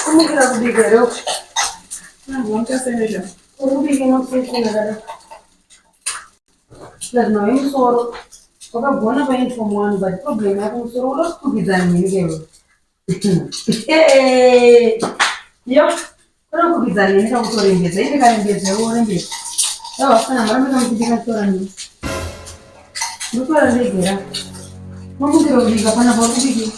Kumukira kubika here uku? Uri kubika makusekuna kada. Plus nawe musoro wakagona pauniform one, but problem yako musoro uda kukwikwidzana neni kewe. Yo, uda kukwikwidzana neni kakutorembedza, ine karembedza iwe worembedza. Yawa vasikana marambe kamuchibika tora nini. Ndotora ndegera. Mamukira kubika panapa uri kubiki.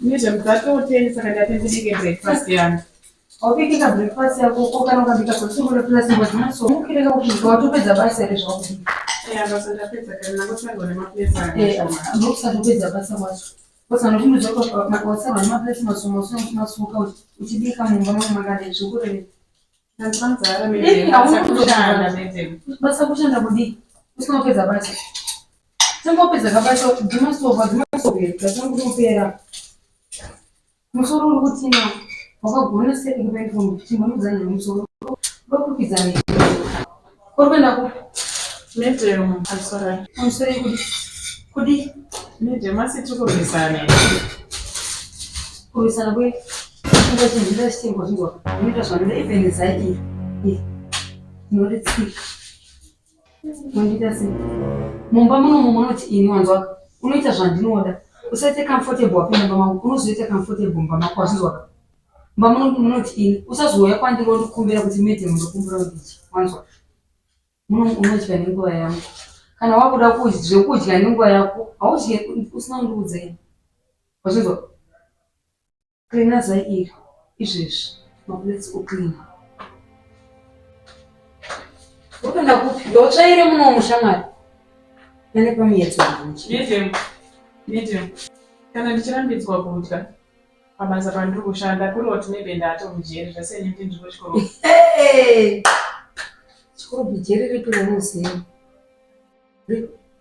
Nezvemuzatoteni, saka ndati ndibike breakfast yangu. Wabikika breakfast yako ko kana ukabika sosingore plus ngwadzinaso mukireka kubika watopedza basa here zvawakubika? Ya, basa ndapedza kare, ndangosarwa nemaplates. Ndokusatopedza basa kwacho. Wasarwa nemaplates masuka uchibika mumba mamwe makadai zvokureva. Ndanzara. Eh, hauna kushanda, madam. Basa kushanda kudii usina kupedza basa? Tangopedza kabasa, dzimasofa dzimasopera dzangutopera. Musoro uri kutina wakagona sei kupainifomu chimbonudzana nemusoro ndokukwidza nei kuri kuenda kupi? Madam, I'm sorry. Pamusoro yekudi kudi? Madam, asi tiri kurwisana. Kurwisana kwe ingochinjira chitengwa zvinzwa unoita zvanoda, even zai iri iri unoritsika unondiita sei mumba munomu munoti ini wanzwaka unoita zvandinoda. Usaite comfortable wapinda mumba mangu, unozoita comfortable mumba mako, wazvinzwaka? Mumba muno munoti ini, usazouya kwandiri wondikumbira kuti madam ndokumbira ndichi wanzwa muno unodya nenguva yangu. Kana wakuda kudya zvekudya nenguva yako, haudye usina kundiudza ini, wazvinzwa? Cleana zai iri izvezvi, maplates ocleana. Urikuenda kupi? Ndotsvaire munomu shamwari nane pamuyedzo manje. Madam, madam, kana ndichirambidzwa kudya pabasa pandiri kushanda, kuri kuti maybe ndatomujeri zvese nekuti ndiri kuchikoro. Chikoro jeri ripi raunoziva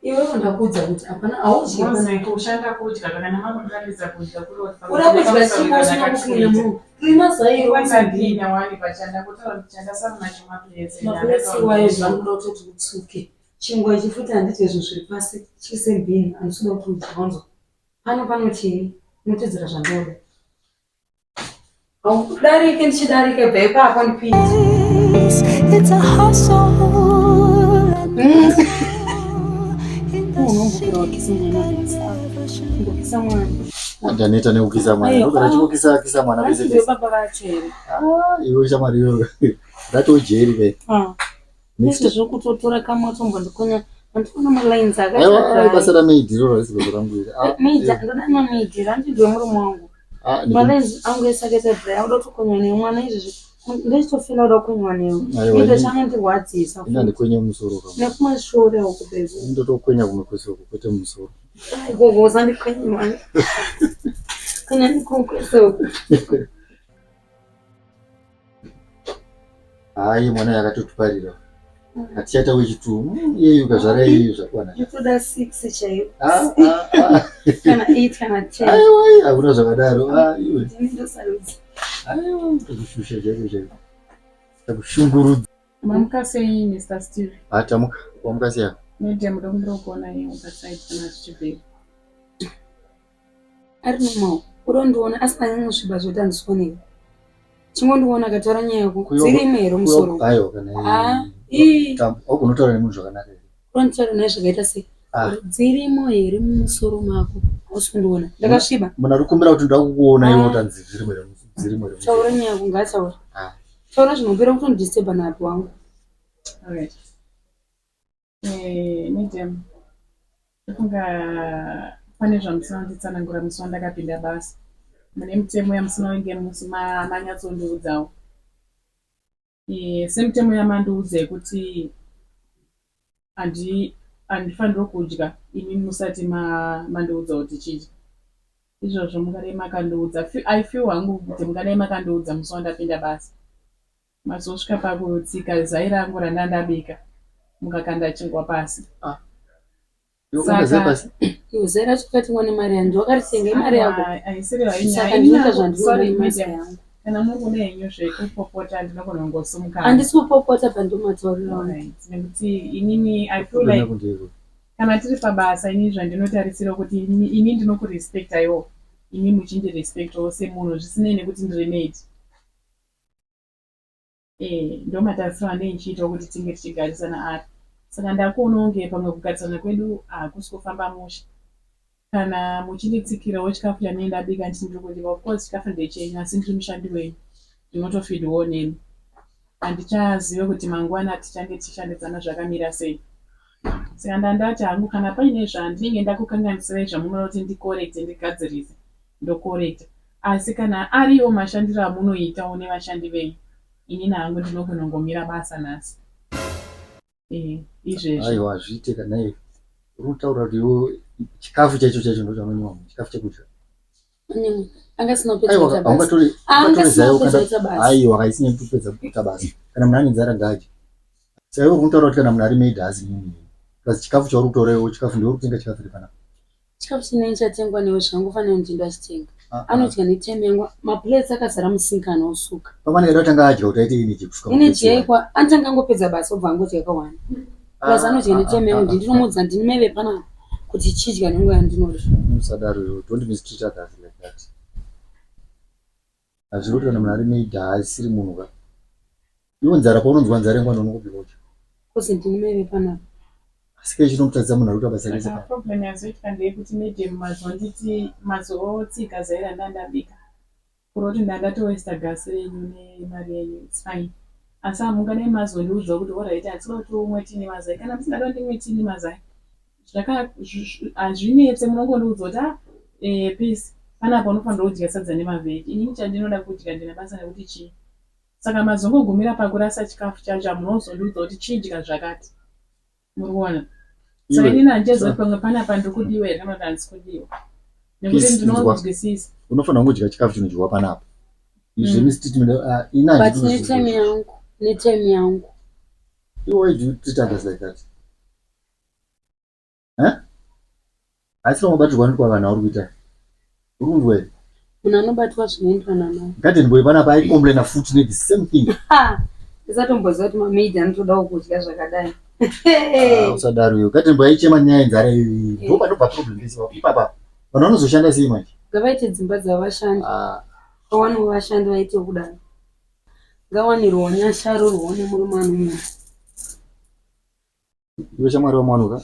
iwewe? Ndakuudza kuti hapana, haudyi. Mozi kushanda kudya, kana makundirambidza kudya kuri kuti Uda kudya chiko usina kucleana muno? Cleana zai iri. Wasandina wani pachanda kutaura kuti chandasara nacho maplates. Maplates iwayo zvakuda kutoti utsuke. Chingwa ichi futi handiti izvo zviri pasi chiise mbini, handisi kuda kuti udye, wanzwa? Pano panochini unotedzera zvandoda. Haudarike ndichidarika, bva ipapo ndipinde. It's a hustle. Unombukira wakisa mwana, ngokisa mwana. Ndaneta nekukisa mwana. Aiwa. Ndogara chikukisa kisa mwana pese Ndiwe pese. baba vacho here? Ah, iwe shamwari iwewe. Ndatojeri be. Ah. Next. Izvi zvekutotora kamwe tombondikonya handikuona malines. Aiwa, basa ramaid iroro harisi basa rangu iri. Ah, Maid, ndoda mamaid, handidwe murume wangu. Ah, Malines angu ese akaita dry, auda kutokonywa newe mwana izvezvi, ndechitofila uda kukonywa newe. Aiwa, Ito chanondirwadzisa. Ini handikwenye musoro ka. Nekumashure uku, baby. Ndotokwenya kumwe kwese uku, kwete musoro. Gogo, usandikwenye mwana, kwenya nikukwese uku. Hayi, mwana yakatotiparira. Hatichaita wechitu. Iyeyu ukazvara iyeyu zvakwana. Nditoda six chaiyo. Ah, ah, ah. Kana eight kana 10. Aiwa, hakuna zvakadaro. Ah, iwe. Ndini ndosarudza. Aiwa, takushusha chaiko chaiko. Takushungurudza. Mamuka sei, Mr Steve? Ah, tamuka. Wamuka sei? Madam, ndokumbira kuona iye paside kana zvichibvira. Ari normal, urondiona asina nyanyosviba zvoti handisoneka. Chingondiona akataura nyaya yako dzirimo here musoro? Aiwa, kana Ah, ii. Unotaura nemunhu zvakanaka here? Uronditaura naye zvakaita sei? Ah. Dzirimo here mumusoro mako? Hausi kundiona ndakasviba? Munhu ari kukumbira kuti ndoda kukuona iwe Ah. utanzi dzirimo here dzirimo here Taura nyaya yako, ngaataura. Ah. Taura zvinopera kutondisturba napi wangu. Alright. Eh, madam, ndofunga pane zvamusina kunditsanangura musi wandakapinda basa. Mune mitemo yamusina kunge manyatsondiudzawo. Eh, semitemo yamandiudza yekuti handifaniri kudya imi musati mandiudza kuti chidya. Izvozvo mungadai makandiudza. I feel hangu kuti mungadai makandiudza musi wandapinda basa. Mazosvika pakutsika zai rangu randandabika, mukakanda chingwa pasi. Iwe ukanda zai pasi. Iwe, zai racho rakatingwa nemari yangu, wakaritenga imari yako. Haisiri. Saka ndinoita zvandinoda nemasa yangu. Kana muri kune henyu zvekupopota, ndinogona kungosimuka. Handisi kupopota, pandomataurira wangu. Alright, nekuti inini I feel Kuda like kundiko. kana tiri pabasa, ini zvandinotarisira kuti ini ndinokurespecta iwo. Imi muchindirespectawo semunhu zvisinei nekuti ndiri maid. Eh, ndomatarisiro andei ndichiitawo kuti tinge tichigarisana ari. Saka ndakuona kunge pamwe kugarisana kwedu hakusi kufamba mushe. Kana muchinditsikirawo chikafu chandinenge ndabika nditi ndiri kudya, of course chikafu ndechenyu asi ndiri mushandi wenyu. Ndinotofidwawo nemi. Handichazive kuti mangwana tichange tichishandidzana zvakamira sei. Saka ndandati hangu kana paine zvandinenge ndakukanganisirai zvamunoda kuti ndikorekte ndigadzirise ndokorekta. Asi kana ariwo mashandiro amunoitawo nevashandi venyu inini hangu ndinogona kungomira basa nhasi. Eh, izvezvi. Aiwa hazviite kana iwe. Uri kutaura kuti iwe chikafu chaicho chaicho ndochanonyimwa munhu chikafu chekudya. Aiwa haisi nyaya yekupedza kuita basa. Kana munhu ane nzara ngaadye. Saka iwe uri kutaura kuti kana munhu ari maid haasi munhu. Plus chikafu chauri kutora iwe chikafu ndiwe uri kutenga chikafu here panapa? Chikafu chinenge chatengwa newe zvangofanira kuti ndachitenga. Ah, ah. Anodya netime yangu maplates akazara musink anosuka. Pamwe anenge kutanga adya kuti aite energy kusuka. Energy yaikwa anotanga angopedza basa obva angodya kawani. Plus ah, anodya netime yangu ndinomuudza ndini mai vepanapa kuti chidya nenguva yandinodya. Musadaro iwe don't mistreat others like that. Hazviri kuti kana munhu ari maid haasiri munhu ka. Iwe nzara paunonzwa nzara yenguva ndonongobika udya. Kozi ndini mai vepanapa. Asi kei chinomutadzisa munhu ari kuita basa rese pa. Problem yazoitika ndeyekuti madam mazonditi mazotsika zai randandabika. Kureva kuti ndandatowesta gas renyu nemari yenyu it's fine. Asi hamungadai mazondiudzawo kuti horaiti handisi kuda kuti umwe tii nemazai. Kana musingada kuti ndimwe tii nemazai hazvinetse munongondiudza kuti ah eh, peace panapa unofanira kudya sadza nemavheji. Inini chandinoda kudya handina basa nekuti chii. Saka mazongogumira pakurasa chikafu chacho hamunozondiudza kuti chidya zvakati. Muri kuona? Saka inini handichaziva kuti pamwe panapa ndiri kudiwa here kana kuti handisi kudiwa. Nekuti ndinonzwisisa. Unofanira kungodya chikafu chinodyiwa panapa. Izvi mm. mistreatment ah, ina But netime yangu, netime yangu. Iwe why do you treat others like that? Eh? Asi unobatirwa anoitwa vanhu auri kuita. Uri kunzwa here? Munhu anobatwa zvinoendwa namai. Garden boy panapa aicomplaina futi ne the same thing. Ndisatomboziva kuti mamaid anotodawo kudya zvakadai. Ah, usadaro iwe. Garden boy aichema nyaya yenzara iyoyi. Ndo panobva problem pese ipapa. Vanhu vanozoshanda sei manje? Ngavaite dzimba dzavo vashandi. Ah. Vawanewo vashandi vaite kudaro. Ngawanirwewo nyasha arorwewo nemurume anomuda. Iwe shamwari wamwanuka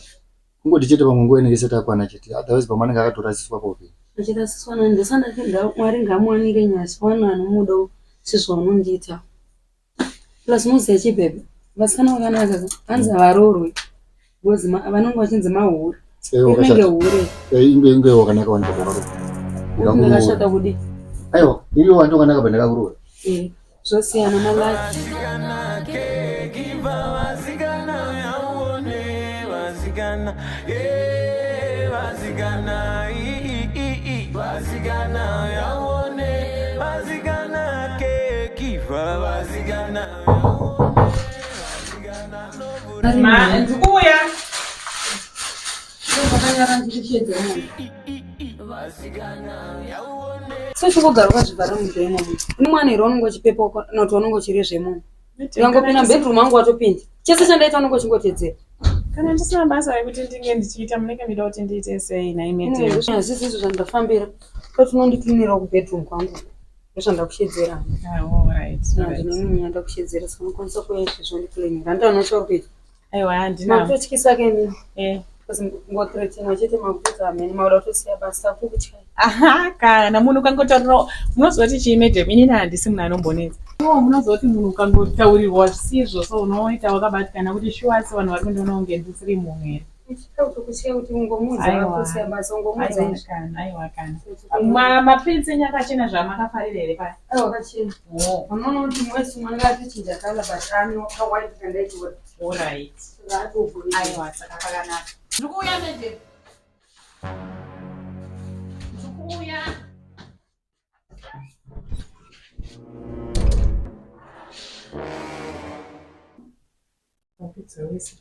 kungoti chete pamwe nguva inenge isati yakwana chete otherwise pamwe anenge akatorasiswa paupenyu. Achirasiswa nani ndosandati Mwari ngaamuwanire nyasha wani anomudawo sezvaunondiita plus unoziva chii babe vasikana vakanaka ka hanzi havaroorwe because vanenge vachinzi mahure inenge hure inge inge wakanaka wani baba vako ndakashata kudii aiwa iwe wandi wakanaka pandakakuroora eh. Zvosiyana malaki. Ndikuuya. So chingogara wakazvivhara mudho imomo. Une mwana here waunenge uchipepa kana kuti waunenge uchirezva imomo? Ukangopinda mubedroom mangu watopinda. Chese chandaita unenge uchingotedzera. Kana ndisina basa rekuti ndinge ndichiita munenge muchida kuti ndiite sei nhai Mete? Hazvisi izvo zvandafambira. Kuti unondiklinirawo kubedroom kwangu. Ndozvandakushedzera. Ah, all right. Ndine nyaya ndakushedzera saka unokwanisa kuuya izvezvo wondiklinira. Handiti unotsva uri kuita? Aiwa handina. Makutotyisa ke imimi. Eh. Ngothreatenwa chete makutoita hamene makuda kutosiya basa takukutyai. Aha, kana munhu ukangotaurirwa munoziva kuti chii madam inini handisi munhu anombonetsa. No, munoziva kuti munhu ukangotaurirwa zvisizvo so unoita wakabatikana kuti shuwa asi vanhu vari kundiona kunge ndisiri munhu here. Aiwa kana. Maprints enyu akachena zvamakafarira here paya? Aiwa akachena. Oh. Unoona kuti mwesi mwana atichinja kala but ano white kandaichiona. All right. Aiwa saka pakanaka. Ndikuuya madam. Ndikuuya. Wapedza wese.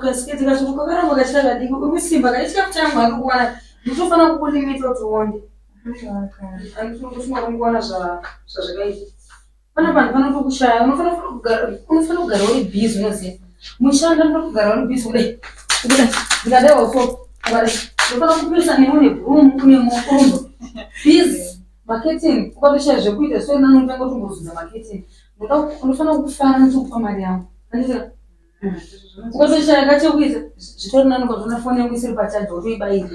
Kasiketi kacho kakaramba kachita kadiki uri kusimba kane chikafu changu handi kuwana ndinotofanira kukulimita kuti uonde. Andinokuona zvazvakaita. Pana vanhu vanotokushaya, unofanira kugara uri busy unoziva. Mushanda unofanira kugara uri busy kudai. Kudai. Ndikadai waso. Kudai. Unofanira kupisa newe nebroom une mukombo. Busy. Marketing ukatoshaya zvekuita so nani unotanga kutombozunza marketing. Unofanira kufara nekupa mari yangu. Anditi ukatoshaya kachekuita zvitori nani ukazoona foni yangu isiri pachaji wotoibayira.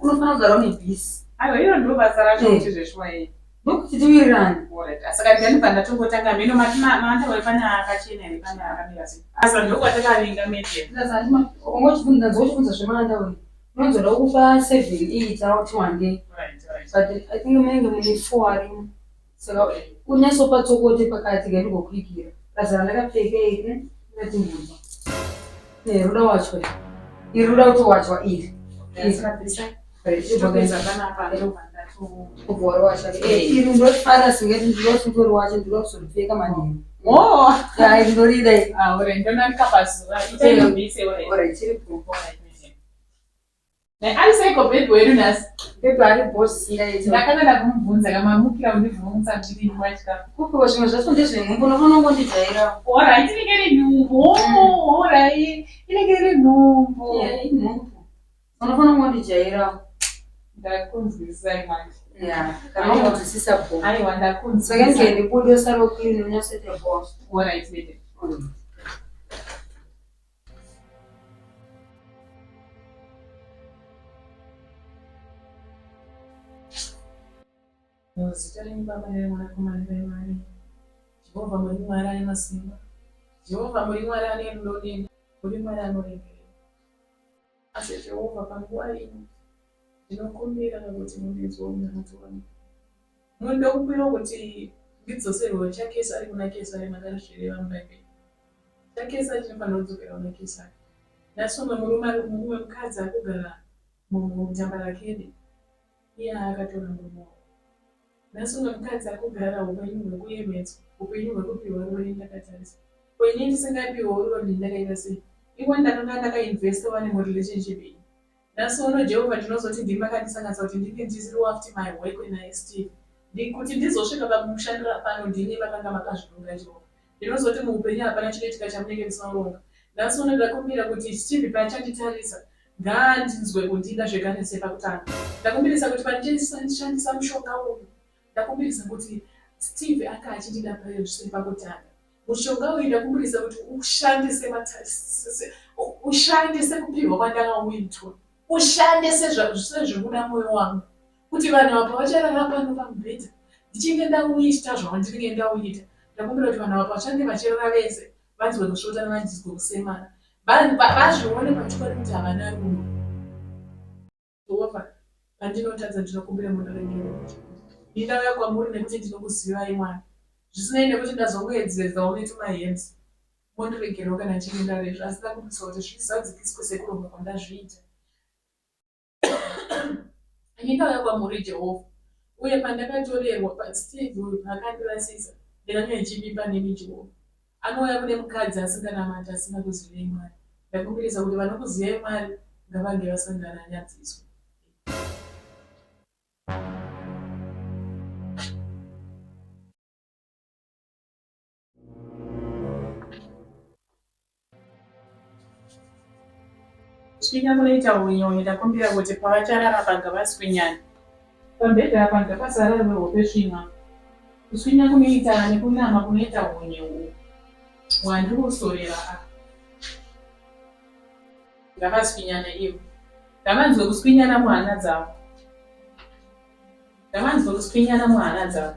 Unofanira kugara une busy. Aiwa iro ndiro basa racho kuti zveshuwa iyi. Ndokuti tiwirirane. Alright. Saka ndinobva ndatongotanga mheno mati maandauya pane akachena here pane akamira sei. Asa ndokwatakavinga mete. Ungochibvunza nzochibvunza zvemaandauya. Unonzoda kupa 7 8 out one day. Right, right. But I think munenge mune 4 arimo. Saka unyatsopa tsokote pakati ngandigokuigira. Basa randakapfeka iri ndatimbunza. Ne roda wachwa. Iri roda kutowachwa iri. Saka bvisa. Chitopedza panapa ndobva ndato. Kubva wariwacha. Iri ndorifara singati ndinoda kuti nditoriwache ndinoda kuzoripfeka manheru. Oh. Hai ndorida iri. Ah, alright. Ndonandika pazuva. Itai ndobvise alright. Alright, chiripo. Alright. mete. Naye ari seiko baby wedu nhasi? Baby ari boss singaiti. Ndakanga ndakumubvunza kamamukira kundibvunza ndiri watya. Kupiwa zvimwe zvacho ndezvenhumbu unofanira kungondijaira. Alright, inenge iri nhumbu. Oh, alright. Inenge iri nhumbu. Yeah, inhumbu. Unofanira kungondijaira. Ndakunzwisisai manje. Yeah, kana ungonzwisisa bho. Aiwa Saka ndakunzwisisa. ndiye ndibude usare clean unyatsoita bho. Alright, baby. Muzita renyu Baba nereMwanakomana nereMwari. Jehovha muri Mwari ane masimba. Jehovha muri Mwari ane rudo neni. Muri Mwari anoregerera. Asi Jehovha panguva ino ndinokumbira kuti mundinzwe munamato wangu. Mundokumbira kuti ndidzoserwe chaKesari kuna Kesari makazvireva muBhaibheri. ChaKesari chinofanira kudzokera kuna Kesari. Nhasi umwe murume ari mumwe mukadzi ari kugara muTambarakede iye akatora murume wake. Nhasi umwe mukadzi ari kugara upenyu hwekuyemedzwa, upenyu hwekupiwa rudo ndakatarisa. Ko ini ndisingapiwewo rudo ndini ndakaita sei? Iko ndakanga ndakainvesta wani murelationship iyi. Nhasi uno Jehovha ndinozoti ndimi makandisanganisa kuti ndinge ndisiriwo after my work naye Steve. Kuti ndizosvika pakumushandira pano ndimi makanga makazvironga Jehovha. Ndinozoti muupenyu hapana chinoitika chamunenge musina kuronga. Nhasi uno ndakumbira kuti Steve paachanditarisa ngaandinzwe kundida zvekare sepakutanga. Ndakumbirisa kuti pandichishandisa mushonga uyu ndakumbirisa kuti Steve anga achindida sepakutanga. Mushonga uyu ndakumbirisa kuti ushandise ushandise kupihwa kwandakauitwa. Ushandise sezvinoda moyo wangu. Kuti vanhu apa vacharara pano pamubhedha ndichinge ndauita zvandinenge ndauita. Ndakumbira kuti vanhu apa vachange vachirara vese vanzwe kusvotana vanzwe kusemana. Vazvione pachokwadi kuti havana rudo. Jehovha, pandinotadza ndinokumbira mundiregerere. Ini ndauya kwamuri nekuti ndinokuzivai Mwari. Zvisinei nekuti ndazongoedzedzawo netumaherbs. Mondiregererawo kana ndichinge ndaresva asi ndakumbirisa kuti zvizadzikiswe sekuronga kwandazviita. Ini ndauya kwamuri Jehovha. Uye pandakatorerwa paSteve uyu paakandirasisa ndakanga ndichivimba nemi Jehovha. Anouya kune mukadzi asinganamati asingakuzivei Mwari. Ndakumbirisa kuti vanokuzivai Mwari ngavange vasangana nyadziswe. Kuswinya kunoita unyonyi ndakumbira kuti pavacharara apa ngavaswinyane. Pambhedha apa ngapasararwe hope svina. Kuswinya kunoita nekunama kunoita hunye uhu hwandiri kusorera apa. Ngavaswinyane ivo. Ngavanzwe kuswinyana muhana dzavo. Ndavanzwa kuswinyana muhana dzavo.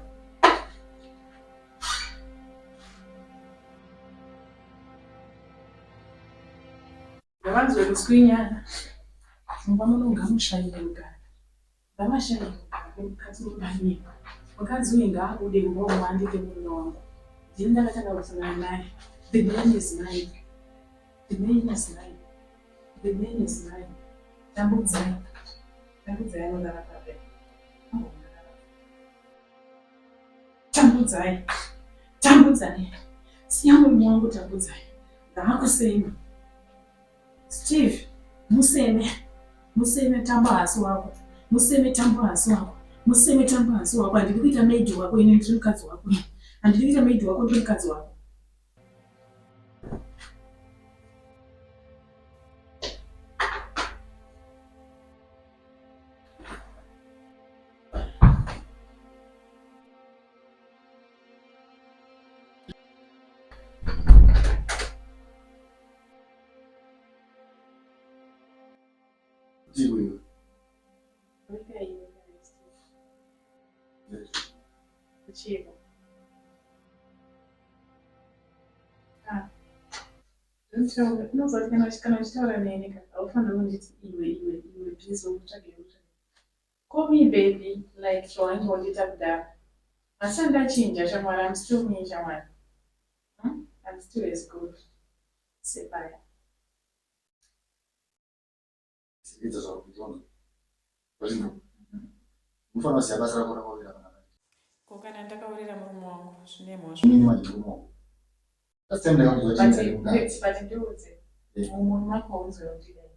Ndavanzwe kuswinyana. Mumba muno ngamushayiwe rugare. Ngavashayiwe rugare mukadzi unodanyiwa. Mukadzi uyu ngaabude mumba umu andite murume wangu. Ndini ndakatanga kusangana naye. The man is mine. The man is mine. The man is mine. Tambudzai. Tambudzai anorara pabe. Tambudzai. Tambudzai. Siya murume wangu Tambudzai. Ngaakuseme. Steve, museme. Museme Tambo haasi wako. Museme Tambo haasi wako. Museme Tambu hasi wako handidi kuita maid wako ini ndiri mukadzi wako. Handidi kuita maid wako ndiri mukadzi wako. Kana uchitaura neni ka haufaniri kunditi iwe iwe iwe please utsvage utsvage. Call me baby like zvawainge wandiita kudhara. Asi handachinja shamwari I'm still me shamwari. Hmm? I'm still as good sepaya. Idzo zvauri kuita. Unofanira kuziva basa rako rakaurira panapa. Ko kana ndakaurira murume wangu zvine mhosva? Inini manje murume wangu. Last time ndakakuudza kuti ndine mukadzi. But ndiudze. Mumunhu mako haunzwe kundidai.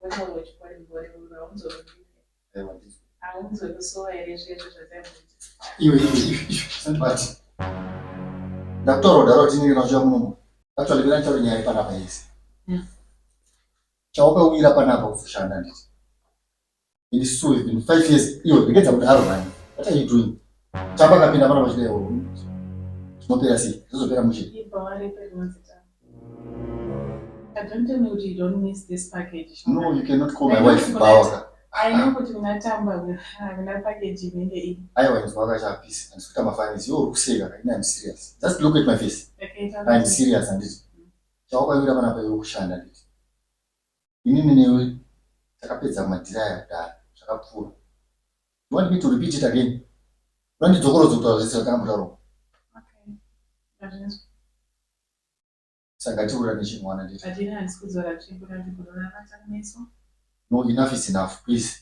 Wataura chokwadi gore haunzwe kundidai. Aiwa ndizvo. Haunzwe kusuwa here zvezvo zvataiita? Iwe iwe iwe iwe sandibati. Ndakutaura kudaro kuti inenge nacho munomu. Actually bila nditaure nyaya panapa yese. Chawakauyira panapa kuzoshanda nditi. Ini so it's been 5 years. Iwe regedza kudaro mani. What are you doing? Tamba kapinda panapa chidai oro. Zvinopera sei? Zvozopera mushe. Ibva warepa rinonzi tamba. Don't tell me kuti you don't miss this package. No, you cannot call my wife Bawaka. I know kuti kuna tamba kuna package inenge iyi. Aiwa inzwa akachapisi. Handisi kuita mafanisi. Iwe uri kuseka. Ini I'm serious. Just look at my face. I'm serious handiti. Chawakaiwira panapa iwe kushanda handiti. Inini newe takapedza madhira aya kudhara zvakapfuura. You want me to repeat it again? Unondidzokorodza kutaura zvese zvatakambotaura. Okay. Ndazvinzwa. Saka ngatiurira nechimwana nditi. But ini handisi kudzora tsvimbo kana kuti godo rabata kumeso. No, enough is enough, please.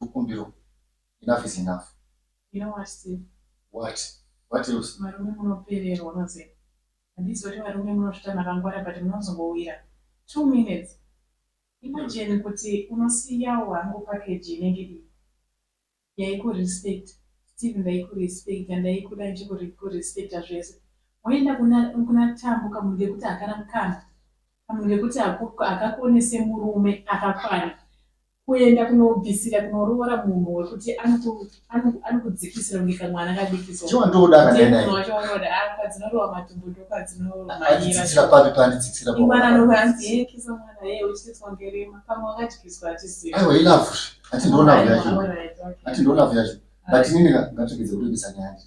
Kukumbiro. Enough is enough. You know what, Steve? What? What else? Varume munopererwa unoziva. Handizivi kuti varume munozvita makangwara but munozongowira. 2 minutes. Imagine kuti unosiyawo hangu package inenge iyi. Yaikurespect. Steve ndaikurespecta ndaikuda ndichikurespecta zvese. Woenda kuna, kuna Tambu kamunhu kekuti hakana mukana. Kamunhu kekuti hakakuone semurume akakwana. Kuenda kunobvisira kunoroora munhu wekuti anokudzikisira kunge kamwana kadiki so. Chiwa ndoda kana naye. Wacho unoda ah kwadzinorowa matumbu ndokwadzinoomanyira. Andidzikisira papi paandidzikisira papi. Imwana anokuanzi yeye kisa mwana yeye uchitiswa ngerema pamwe wakadyiswa atizivi. Aiwa ilove. Ati ndo love yacho. Ati ndo love yacho. But inini ngatsvegedze kurebesa nyaya.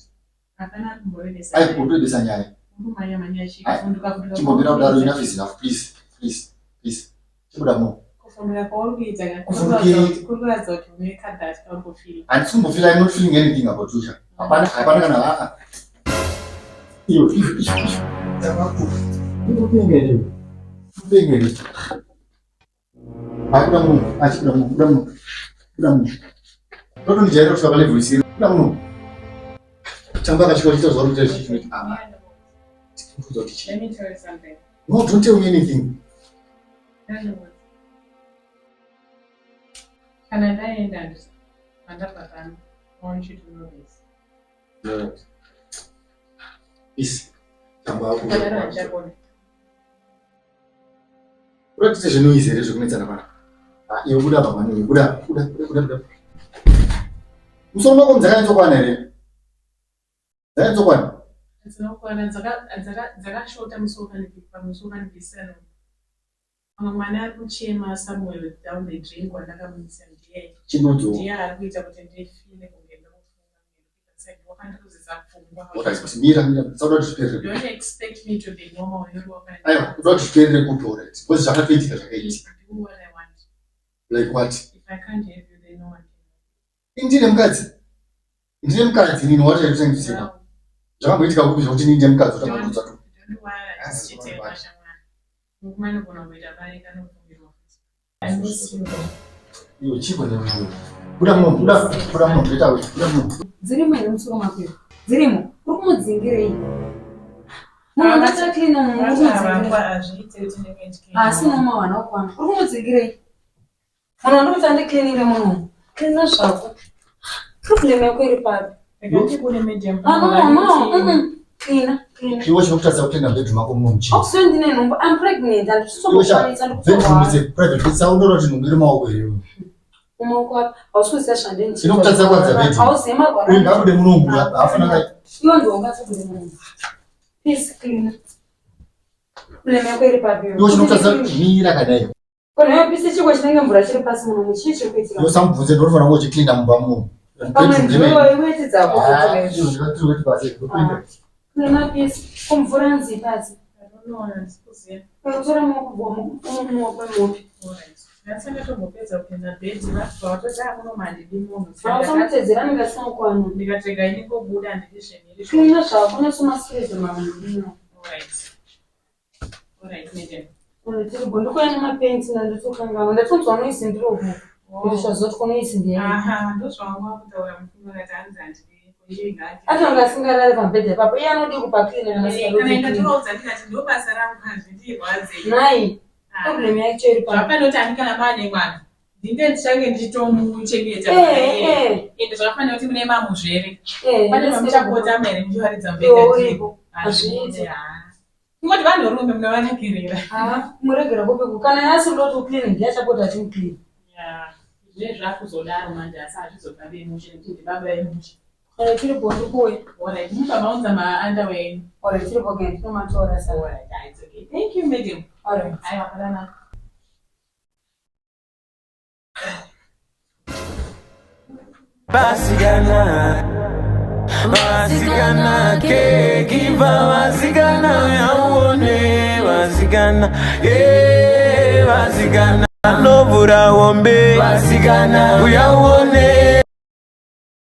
Hapana kumborebesa. Aiwa kurebesa nyaya. Kumanya manya chikuvhunduka vhunduka. Chimbomira kudaro enough is enough please. Please. Please. Chibuda muno. Kufundira kwauri kuita kuri kuratidza kuti une kadhati kauri kufila. Handisi kumbofila, I'm not feeling anything about you. Hapana, hapana kana haa. Iyo, iyo, iyo, iyo. Tavaku. Ndikupenga here? Kupenga here? Hayi kuda munhu, achi kuda munhu, kuda munhu. Kuda munhu. Totondijaira kusvika palevel isiri. Kuda munhu. Tamba akasvika uchiita zvauri kuita zvichi. Ah. Kuda kuti chii? Let me tell you something. No, don't tell me anything. Kana ndaenda mandabva pano, I want you to know this. Right. Peace. Tamba ako. Kana handichakona. Uratidze zvinoizi here zvekunetsana pana? Ah, iwe buda apa mani, buda, buda, buda, buda. Musoro mako dzakanyatso here? Dzakanyatso Dzinokwana dzakashota musoro pamusoro kanibvisa. Pamwe mwana ari kuchema somewhere down the drain kwandakamuisa ndiye. Chindodzo. Ndiye ari kuita kuti ndifile kunge ndikufunga wakandiruzisa pfungwa. Alright, mira, mira, usada kuti zviperere. Don't expect me to be normal. You're wakandi. Aiwa, unoda kuti zviperere kupi alright. Because zvakatoitika zvakaitika. Do what I want. Like what? If I can't have you, then no one can. Ndine mukadzi. Ndine mukadzi nini what are you trying to say now? Zvakamboitika kupi zvekuti nini ndine mukadzi utamboudza tu. Don't worry, tichitema shamwari. Murume anogona kuita barika anobvumirwa futi. I miss you. Iwe chiko newe. Buda muno, buda, buda muno, get away. Buda muno. Dzirimo here musoro mako iwe? Dzirimo. Uri kumudzingirei? Munhu angatira clean munhu uri kumudzingirei? Hazviite kuti ndinge Asi noma wana kukwana. Uri kumudzingirei? Munhu wandikuti andicleanire munhu. Cleaner zvako. Problem yako iri papi? Ndakati kune medium. Ah, no, no. Cleaner, cleaner. Iwe chinokutadza kucleaner bedroom mako muno muchii? Ausiyo ndine nhumbu. I'm pregnant. Iwe Handisizokukwanisa sha, bedroom is ndikutorwara. a private place. Saundora kuti nhumbu iri maoko here iwe. Mumaoko api? Hausi kuziva zvandinoita. Chinokutadza kuwadza bedroom. Hauzivi marwara. Uyu ngaabude muno umu, haafana kai. Iwe ndiwe ungasabude muno. Please cleaner. Problem yako iri papi? Iwe chinokutadza mira kadai. Kona yapise chiko chinenge mvura chiri pasi muno muchii chiri kuitika? Iwe samubvunze ndinofanira kunge uchicleaner mumba muno. Pamwe Bedroom ndine. ndiwe wetidza Ah, kukutora. izvo ndingatiri kuti pasi, ndopinda. Cleaner please. Kumvura nzi pasi. I don't know, handisi kuziva. Unotora maoko mumaoko mupi. Alright. Ndasanga kupinda bhedhi vabva vatoti "Ah, muno handidi munhu." Hausamutedzera anenge asina kukwana. Ndikatega ini kobuda handidi zvemhiri. Cleaner zvako nesumasirezi mamwe. Alright. Alright, madam. Tiri ndikuya nemapenzi ndandotokanganwa. Ndatonzwa noise ndiri uku. Ndozvazoti kunoise ndiyani. Aha, ndozvawanga kutaura mufungo kati hanzi handidi iye ngaati. Atonga asingarari pamubhedha ipapo. Iye anodii kupacleaner kana Kana asingarodi. ndatovaudza ndikati ndo basa rangu hazvindirwadze. Nhai, Ah. problem yacho iri papi. Zvapanoti ani kana maane mwana ndinge ndichange ndichitomuchengeta. Eh, eh. Ende zvakafanira kuti mune mamuzvere. Eh, Pane pamuchapota here muchiwaridza Iwe mubhedha. uripo. Hazviiti. Kungoti vanhurume munovaregerera. Ah, muregera kupi kana asiri kuti uclean ndiye achapota achimuclean. Yeah. Zvinenge zvakuzodaro manje asi hazvizobva vemushe nekuti ndibaba vemushe. Ora tiripo ndikuuya. Alright, mubva maunza maunderwear enyu. Ora tiripo ke ndinomatora saka. Alright, ah, it's okay. Thank you, madam. Alright. Aiwa, padanaka. Vasikana, vasikana, kekiva vasikana, uone vasikana, eh vasikana, novhura hombe, vasikana, uya uone.